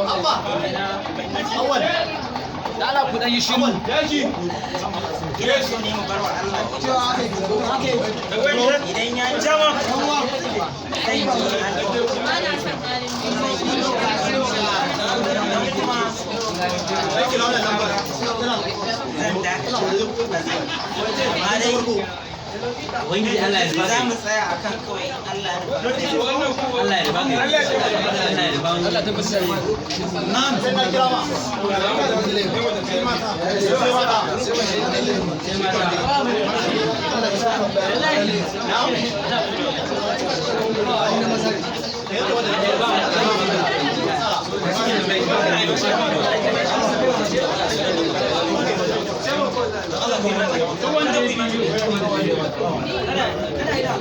Abba, awal. Da Allah ku dan yi shiru. Ina so ne mu bar wa Allah. Idan ya jama zai ji dan kuma zan dakata, ba zan yi, amma dai Ubangiji Allah ya za baka. mu tsaya akan kawai in Allah ya Allah ya baka. Allah ya baka. Allah tabbatar. Na'am, sai na kira ma. Sai mata. Sai mata. Na'am.